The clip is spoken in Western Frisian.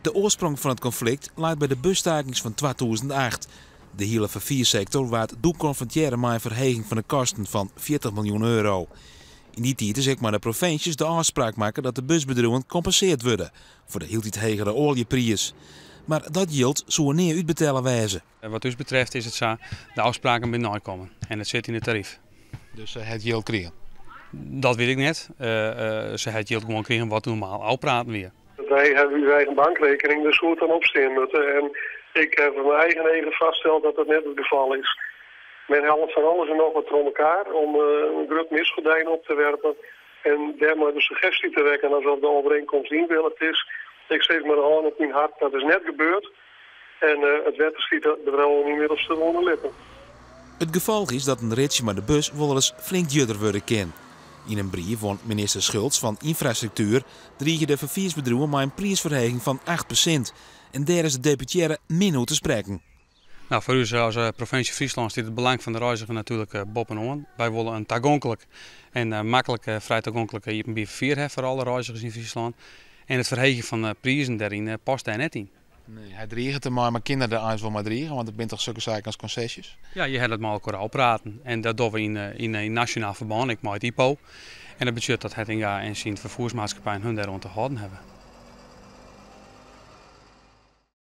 De oarsprong fan it konflikt leit by de busstakings fan 2008. De hiele ferfiersektor waard doe konfrontearre mei in ferheging fan de kosten fan 40 miljoen euro. Yn dy tiid is ek mei de provinsjes de ôfspraak makke dat de busbedriuwen kompenseard wurde foar de hieltyd hegere oaljepriis. Mar dat jild soe nea útbetelle wêze. Wat ús betreft is it sa, de ôfspraken binne neikommen en it sit yn it taryf. Dus se hat jild krigen? Dat wit ik net. Se hat jild gewoan krigen wat normaal ôfpraten wie. Wy hawwe ús eigen bankrekening, dêr soe it dan op stean moatte. En ik haw mei eigen eagen vaststeld dat dat net it gefal is. Men hellet fan alles en noch wat troch elkoar om in grut misgordijn op te werpen en dêrmei de suggesty te wekken alsof de overeenkomst ynwilligd is. Ik sis mei de hân op myn hart, dat is net gebeurd en it wetter stiet de bedriuwen ynmiddels oan de lippen. It gefolch is dat in ritsje mei de bus wolris flink djurder wurde kin. Yn in brief oan minister Schultz fan Ynfrastruktuer driigje de ferfiersbedriuwen mei in priisferheging fan 8%. En dêr is de deputearre min oer te sprekken. Nou, foar ús as provinsje Fryslân stiet it belang fan de reiziger natuerlik boppe-oan. Wy wolle in tagonklik en maklik frij tagonklik iepenbier ferfier hawwe foar alle reizigers yn Fryslân. En it ferheegjen fan prizen dêryn past dêr net yn. Nee, hy driget dermei, mar kin er der eins wol mei drige? Want it binne toch sokke saken as konsesjes? Ja, je hawwe dat mei elkoar ôfpraten. En dat dogge we yn nasjonaal ferbân, ek mei it IPO. En dat betsjut dat Hettinga en syn ferfoersmaatskippijen hun dêroan te hâlden hawwe.